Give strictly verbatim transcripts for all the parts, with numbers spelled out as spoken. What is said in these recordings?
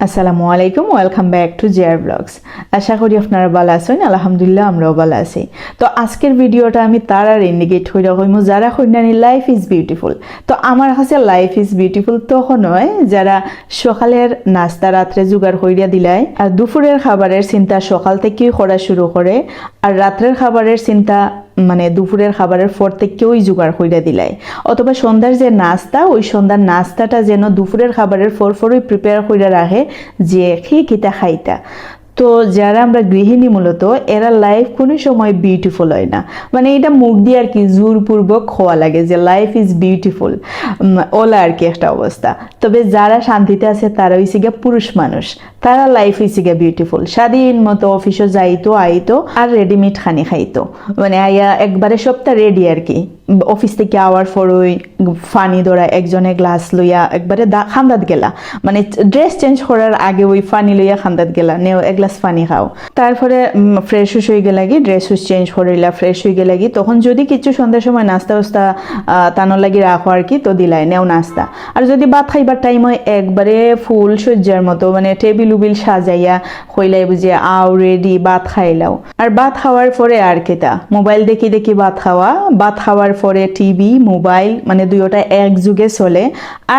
আসসালামু আলাইকুম, welcome back to J R Vlogs। আশা করি আপনারা ভালা আছইন। আলহামদুলিল্লাহ, আমরাও ভালা আছি। তো আজকের ভিডিওটা আমি তারারে ইন্ডিকেট কইরা কইমু, যারা কইন নানি life is beautiful। তো আমার কাছে life is beautiful তখন অয়, যারা সকালের নাস্তা রাত্রে জোগাড় কইরা দিলায়, আর দুপুরের খাবারের চিন্তা সকাল থাকিউ করা শুরু করে, আর রাত্রের খাবারের চিন্তা মানে দুপুরের খাবারের পর থাকিউ জোগাড় কইরা দিলায়, অথবা সন্ধ্যার যে নাস্তা, ওই সন্ধ্যার নাস্তাটা যেন দুপুরের খাবারের পর পরই প্রিপেয়ার কইরা রাখে যে কে কিতা খাইতা। তো যারা আমরা গৃহিণী মূলত, এরা লাইফ কোনো সময় বিউটিফুল অয় না। মানে এটা মুখ দিয়া আর কি জোরপূর্বক কওয়া লাগে যে life is beautiful, ওলা আর কি একটা অবস্থা। তবে যারা শান্তিতে আছে, তারা অইছে গিয়া পুরুষ মানুষ, তারা লাইফ অইছে গিয়া বিউটিফুল। স্বাধীন মতো অফিসও যাইতো আইতো, আর রেডিমেড খানি খাইতো। মানে আইয়া একবারে সবটা রেডি আর কি। অফিস থাকি আওয়ার পরই পানি ধরা, একজনে গ্লাস লইয়া একবারে দা-, কান্দাত গেলা, মানে ড্রেস চেঞ্জ করার আগে ওই পানি লইয়া কান্দাত গেলা, নেও এক গ্লাস পানি খাও। তারপরে ফ্রেশ উশ অইগেলাগি, ড্রেস উশ চেঞ্জ করিলা, ফ্রেশ অইগেলাগি। তখন যদি কিছু সন্ধ্যার সময় নাস্তা উস্তা, আহ, তানর লাগি রাখো আর কি, তো দিলায়, নেও নাস্তা। আর যদি ভাত খাইবার টাইম অয়, একবারে ফুল সজ্জার মতো, মানে টেবিল উবিল সাজাইয়া কইলাই বুঝে, "আও রেডি, ভাত খাইলাও।" আর ভাত খাওয়ার পরে আর কিতা, মোবাইল দেখি দেখি ভাত খাওয়া, ভাত খাওয়ার পরে টিভি, মোবাইল, মানে দুইওটা একযোগে চলে।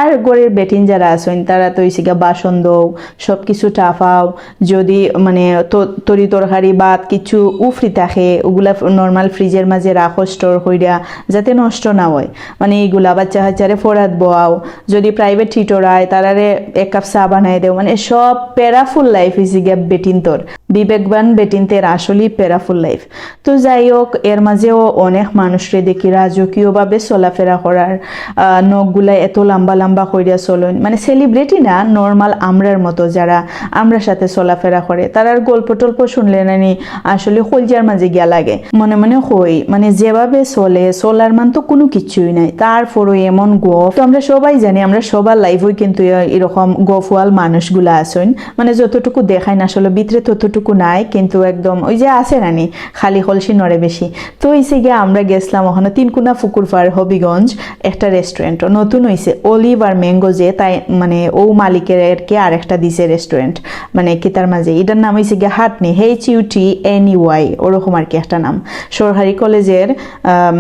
আর ঘরের বেটিন যারা আছইন, তারা তো অইছে গিয়া বাসন ধও, সব কিছু টাফাও। যদি মানে তো-, তরি তরকারি, ভাত কিছু উফরি থাকে, ওগুলা নর্মাল ফ্রিজের মাঝে রাখো স্টোর কইরা, যাতে নষ্ট না অয়। মানে এইগুলা বাচ্চা কাচ্চারে পড়াত বওয়াও, যদি প্রাইভেট টিউটর আয়, তারারে এক কাপ চা বানাই দেও। মানে সব প্যারাফুল লাইফ অইছে গিয়া বেটিন্তর, বিবেকবান বেটিন্তের আসলেই প্যারাফুল লাইফ। তো যাই হোক, এর মাঝেও অনেক মানুষরে দেখি রাজকীয়ভাবে চলাফেরা করার, আহ, নখগুলা এত লম্বা লম্বা কইরা চলইন, মানে সেলিব্রিটি না, নর্মাল আমরার মতো যারা আমরার সাথে চলাফেরা করে, তারার গল্প টল্প শুনলে নানি আসলে কলজার মাঝে গিয়া লাগে। মনে মনে কই, মানে যেভাবে চলে, চলার মান তো কোনো কিচ্ছুই নাই, তারপরও এমন গফ। তো আমরা সবাই জানি, আমরা সবার লাইফেও কিন্তু এরকম গফওয়াল মানুষগুলা আছইন, মানে যতটুকু দেখাইন আসলে ভিতরে ততটুকু নাই, কিন্তু একদম ওই যে আছে নানি, খালি কলসি নড়ে বেশি। তো অইছে গিয়া আমরা গেছলাম ওখানো তিনকুনা পুকুর পাড় হবিগঞ্জ, একটা রেস্টুরেন্ট নতুন অইছে, অলিভ আর ম্যাঙ্গো, যে তাই মানে ও মালিকের আর কি আরেকটা দিছে রেস্টুরেন্ট, মানে কিতার মাঝে, এটার নাম অইছে গিয়া হাটনি, H U T N E Y, ওরকম আর কি একটা নাম। সরকারি কলেজের, আম,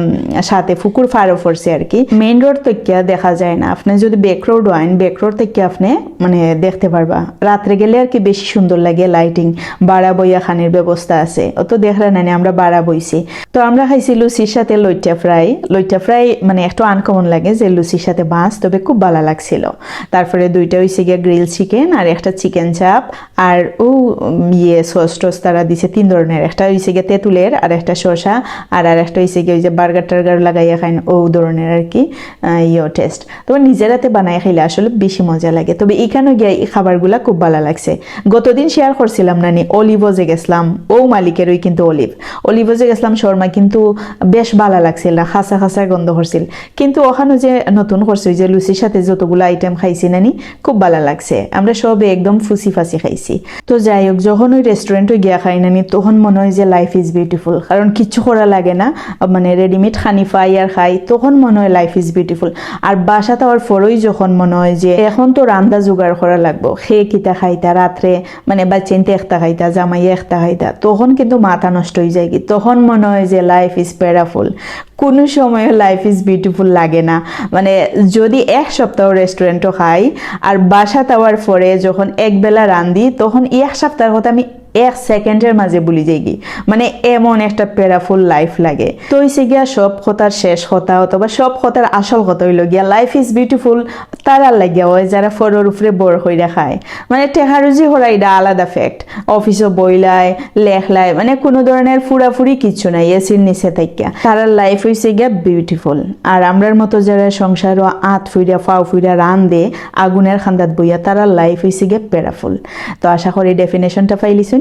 সাথে পুকুর পাড়ও পড়ছে আর কি। মেইন রোড থাকিয়া দেখা যায় না, আপনি যদি ব্যাক রোড অইন, ব্যাক রোড থাকিয়া আপনি মানে দেখতে পারবা। রাত্রে গেলে আর কি বেশি সুন্দর লাগে, লাইটিং, বারা বইয়া খানির ব্যবস্থা আছে। অত দেখরা নানি, আমরা বারা বইছি। তো আমরা খাইছি লুচির সাথে লইট্টা ফ্রাই। লইট্টা ফ্রাই মানে একটু আনকমন লাগে যে লুচির সাথে মাছ, তবে খুব ভালা লাগছিল। তারপরে দুইটা অইছে গিয়া গ্রিল চিকেন আর একটা চিকেন চাপ, আর ও, উম, ইয়ে সস টস তারা দিছে তিন ধরনের, একটা অইছে গিয়া তেঁতুলের, আর একটা শসা, আর আর একটা অইছে গিয়া ওই যে বার্গার টার্গার লাগাইয়া খাইন, ও ধরনের আর কি, আহ, ইয়ে টেস্ট। তো নিজের হাতে বানাই খাইলে আসলে বেশি মজা লাগে। তবে এখানো গিয়া এই খাবারগুলা খুব ভালা লাগছে। গতদিন শেয়ার করছিলাম নানি, অলিভও যে গেছলাম, ও মালিকেরই কিন্তু অলিভ, অলিভও যে গেছলাম শর্মা, কিন্তু বেশ ভালা লাগছিল না, খাসা খাসা গন্ধ করছিল। কিন্তু ওখানো যে নতুন করছে, ওই যে লুচির সাথে যতগুলা আইটেম খাইছি নানি, খুব ভালা লাগছে। আমরা সবে একদম ফুসি ফাসি খাইছি। তো যাই হোক, যখন ওই রেস্টুরেন্টও গিয়া খাই নানি, তখন মনে হয় যে লাইফ ইজ বিউটিফুল, কারণ কিচ্ছু করা লাগে না, মানে রেডিমেড খানি পাই আর খাই, তখন মনে হয় লাইফ ইজ বিউটিফুল। আর বাসাত আওয়ার পরেই যখন মনে হয় যে এখন তো রান্দা জোগাড় করা লাগবো, কে কিতা খাইতা রাত্রে, মানে বাচ্চাইন্তে একটা খাইতা, জামাইয়ে একটা খাইতা, তখন কিন্তু মাথা নষ্ট অইযায়গি। তখন মনে হয় যে লাইফ ইজ প্যারাফুল, কোনো সময় লাইফ ইজ বিউটিফুল লাগে না। মানে যদি এক সপ্তাহ রেস্টুরেন্টও খাই, আর বাসাত আওয়ার পরে যখন এক বেলা রান্ধি, তখন এই এক সপ্তাহর কথা আমি এক সেকেন্ডের মাঝে ভুলি যাইগি। মানে এমন একটা প্যারাফুল লাইফ লাগে। তো অইছে গিয়া সব কথার শেষ কথা অথবা সব কথার আসল কথা অইলো গিয়া, লাইফ ইজ বিউটিফুল তারার লাগিয়া অয় যারা পরর উপরে ভর কইরা খায়। মানে টেকা রুজি করা এটা আলাদা ফ্যাক্ট, অফিসও বইলায়, লেখলায়, মানে কোনো ধরনের ফুরাফুরি কিচ্ছু নাই, এসির নিচে থাকিয়া। তারার লাইফ অইছে গিয়া বিউটিফুল। আর আমরার মতো যারা সংসারও আত ফুইরা, ফাও ফুইরা রান্ধে, আগুনের খান্দাত বইয়া, তারার লাইফ অইছে গিয়া প্যারাফুল। তো আশা করি ডেফিনেশনটা পাইলিছইন।